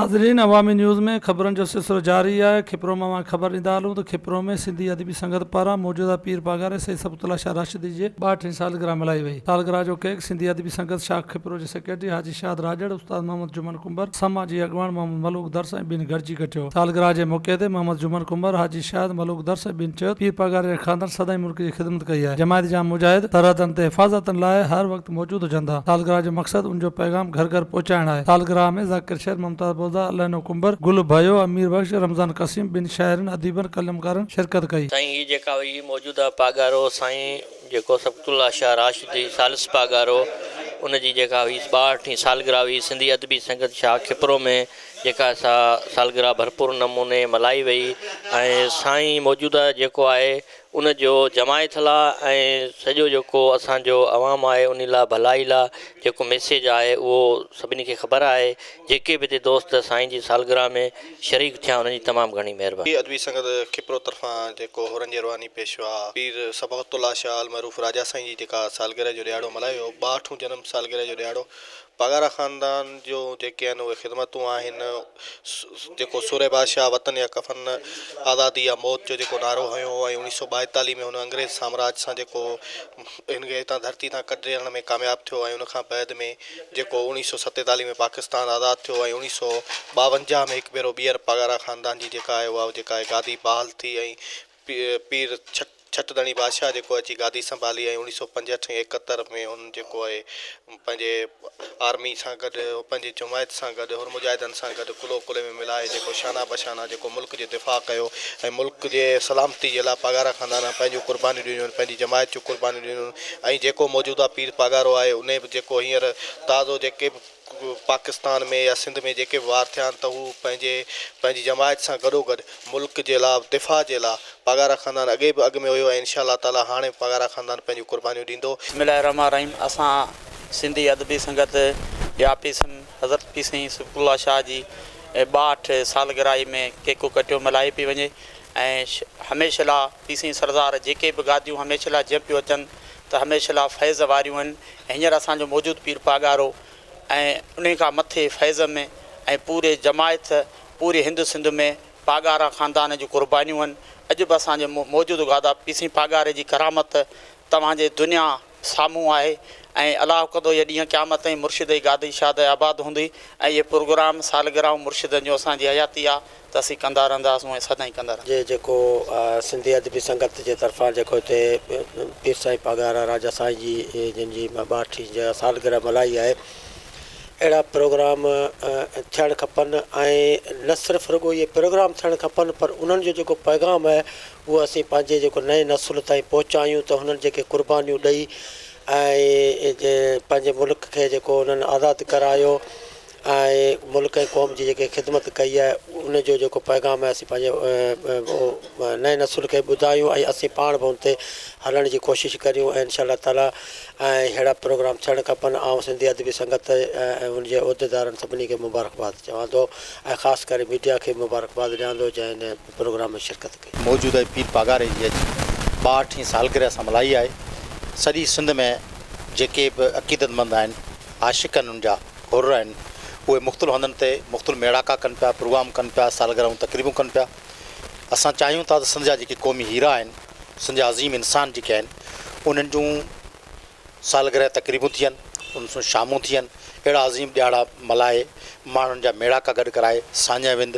ناظرين عوامي نيوز ۾ خبرن جو سلسلو جاري آهي کپرو مان اوهان کي خبر ڏيندا هلون ته کپرو ۾ سنڌي ادبي سنگت پاران موجوده پير پاڳاري سيد صبغت الله شاهه راشدي جي ٻاهٺين سالگرهه ملهائي وئي سالگرهه جو ڪيڪ سنڌي ادبي سنگت شاخ کپرو جي سيڪريٽري حاجي شاهد راڄڙ استاد محمد جمن ڪنڀر سماجي اڳواڻ محمد ملوڪ درس ۽ ٻين گڏجي ڪٽيو. سالگرهه جي موقعي تي محمد جمن ڪنڀر، حاجي شاهد، ملوڪ درس ۽ ٻين چيو ته پير پاڳاري جا خاندان سدائين ملڪ جي خدمت ڪئي آهي. جماعت جا مجاهد سرحدن تي حفاظتن لاء هر وقت موجود هجن ٿا. سالگرهه جو مقصد ان جو پيغام گهر گهر پهچائڻ آهي. سالگرهه ۾ ذاڪر شير، ممتاز بوزدار، الهڏنو ڪنڀر، گل ڀيو، امير بخش، رمضان قسيم، ٻين شاعرن، اديبن، قلمڪارن شرڪت ڪئي. سائين هي جيڪا هئي موجوده پاڳارو سائين جيڪو صبغت الله شاهه راشدي ثالث پاڳارو ان جي جيڪا هئي ٻاهٺين سالگرهه هئي سنڌي ادبي سنگت شاهه کپرو ۾ جيڪا سا سالگرهه ڀرپور نموني ملهائي وئي ۽ سائين موجوده جيڪو آهي ان جو جماعت لا ۽ سڄو جيڪو اسان جو عوام آهي انهي لا ڀلائي لا جيڪو ميسيج آهي اهو سڀني کي خبر آهي جيڪي به هتي دوست سائين جي سالگرهه ۾ شريڪ ٿيا انهن جي تمام گهڻي مهرباني. ادبي سنگت کپرو طرفان جيڪو حرن جي روحاني پيشوا پير صبغت الله شاهه المعروف راجا سائين جي جيڪا سالگرهه جو ڏهاڙو ملهايو ويو ٻاهٺون جنم سالگرهه جو ڏهاڙو پاڳارا خاندان جون جيڪي آهن اهي خدمتون آهن جيڪو سورهيه بادشاهه وطن يا ڪفن آزادي يا موت جو جيڪو نعرو هنيو هو ۽ اوڻيهه سو ٻائيتاليهه ۾ هن انگريز سامراج سان جيڪو هن کي هتان ڌرتي تان ڪڍريڻ ۾ ڪامياب ٿيو ۽ ان کان بعد ۾ جيڪو اوڻيهه سو ستيتاليهه ۾ پاڪستان آزاد ٿيو ۽ اوڻيهه سو ٻاونجاهه ۾ هڪ ڀيرو ٻيهر پاڳارا خاندان جي جيڪا آهي اها جيڪا آهي گادي بحال ٿي ۽ پير ڇٽ ڌڻي بادشاهه جيڪو اچي گادي سنڀالي ۽ اوڻيهه سو پنجهٺ ۽ ايڪهتر ۾ هن جيڪو آهي پنهنجي آرمي سان گڏ پنهنجي جماعت سان گڏ حر مجاهدن سان گڏ ڪلهو ڪلهي ۾ ملائي جيڪو شانه بشانه جيڪو ملڪ جي دفاع ڪيو ۽ ملڪ جي سلامتي جي لاء پاڳارا خاندان پنهنجون قربانيون ڏنيون پنهنجي جماعت جون قربانيون ڏنيون ۽ جيڪو موجوده پير پاڳارو آهي انهي به جيڪو هينئر تازو جيڪي به پاڪستان ۾ يا سنڌ ۾ جيڪي به وار ٿيا آهن ته هو پنهنجي پنهنجي جماعت سان گڏوگڏ ملڪ جي لا دفاع جي لا پاڳارا خاندان اڳي به اڳ ۾ هيو ۽ انشاء الله تعالي هاڻي به پاڳارا خاندان پنهنجون قربانيون ڏيندو. بسم الله الرحمٰن الرحيم اسان سنڌي ادبي سنگت جي آفيس م حضرت پير سائين صبغت الله شاهه جي ٻاهٺ سالگرهي ۾ ڪيڪو ڪٽيو ملهائي پئي وڃي ۽ هميشه لا پير سائين سردار جيڪي به گاديون هميشه لا جيئن پيو اچن ته هميشه لا فيض واريون آهن هينئر اسان جو موجود پير پاڳارو ۽ انهي کان مٿي فيض ۾ ۽ پوري جماعت پوري هند سنڌ ۾ پاڳارا خاندان جون قربانيون آهن اڄ به اسان جي موجود گادا پير سائين پاڳاري جي ڪرامت توهان جي دنيا سامهون آهي ۽ الله ڪندو اهي ڏينهن قيامت تائين مرشد جي گادي شاد ۽ آباد هوندي ۽ اهي پروگرام سالگرهائون مرشدن جون اسان جي حياتي آ ته اسين ڪندا رهنداسون ۽ سدائين ڪندا رهنداسون. جي جيڪو سنڌي ادبي سنگت جي طرفان جيڪو هتي پير سائين پاڳارا راجا سائين جي جن جي ٻاهٺين جا سالگرهه ملهائي آهي اهڙا پروگرام ٿيڻ کپن ۽ نه صرف رڳو اهي پروگرام ٿيڻ کپن پر انهن جو جيڪو پيغام آهي اهو اسين پنهنجي جيڪو نئين نسل تائين پهچايون ته هنن جيڪي قربانيون ڏئي ۽ پنهنجي ملڪ کي جيڪو انهن آزاد ڪرايو ۽ ملڪ ۽ قوم جي جيڪي خدمت ڪئي آهي ان جو جيڪو پيغام آهي اسين پنهنجي نئين نسل کي ٻڌايون ۽ اسين پاڻ به ان تي هلڻ جي ڪوشش ڪريون ۽ انشاء الله تعالي ۽ اهڙا پروگرام ٿيڻ کپن آئون سنڌي ادبي سنگت ۽ ان جي عهديدارن سڀني کي مبارڪباد چوان ٿو ۽ خاص ڪري ميڊيا کي مبارڪباد ڏيان ٿو جنهن هن پروگرام ۾ شرڪت ڪئي. موجوده پير پاڳاري جي اڄ ٻاهٺين سالگرهه اسان ملهائي آهي. سڄي سنڌ ۾ جيڪي به عقيدتمند آهن، عاشق آهن ان جا حر آهن، اهي مختلف هنڌن تي مختلف ميڙاڪا ڪن پيا، پروگرام ڪن پيا، سالگرهون تقريبون ڪن پيا. اسان چاهيون ٿا ته سنڌ جا جيڪي قومي هيرا آهن، سنڌ جا عظيم انسان جيڪي آهن، انهن جون سالگرهه تقريبون ٿين، انهن سان شامون ٿين، اهڙا عظيم ڏهاڙا ملهائي، ماڻهن جا ميڙاڪا گڏ ڪرائي، ساڃاهه وند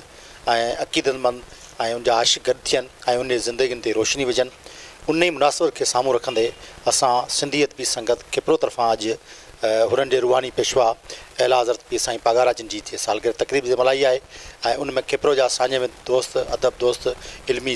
۽ عقيدتمند ۽ ان جا عاشق گڏ ٿين ۽ انهن جي زندگين تي روشني وجهن. انهي مناسبت کي سامهون رکندي اسان سنڌي ادبي سنگت کپرو طرفان اڄ حرن جي روحاني پيشوا اعليٰ حضرت پير سائين پاڳارا جن جي سالگرهه تقريب جي ملهائي آهي ۽ ان ۾ کپرو جا ساڃهه وند دوست، ادب دوست، علمي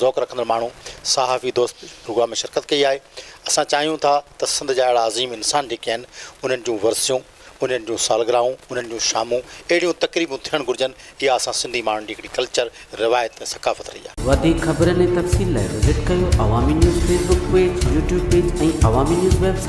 ذوق رکندڙ ماڻهو، صحافي دوست پروگرام ۾ شرڪت ڪئي آهي. اسان چاهيون ٿا ته سنڌ جا اهڙا عظيم انسان جيڪي آهن انهن جون ورسيون، انهن جون سالگرهائون، انهن جون شامون، اهڙيون تقريبون ٿيڻ گهرجن، اها اسان سنڌي ماڻهن جي هڪڙي ڪلچر، روايت ۽ ثقافت رهي آهي. وڌيڪ خبرن ۽ تفصيل لاء وزٽ ڪيو Awami news Facebook page, YouTube page ۽ Awami news website.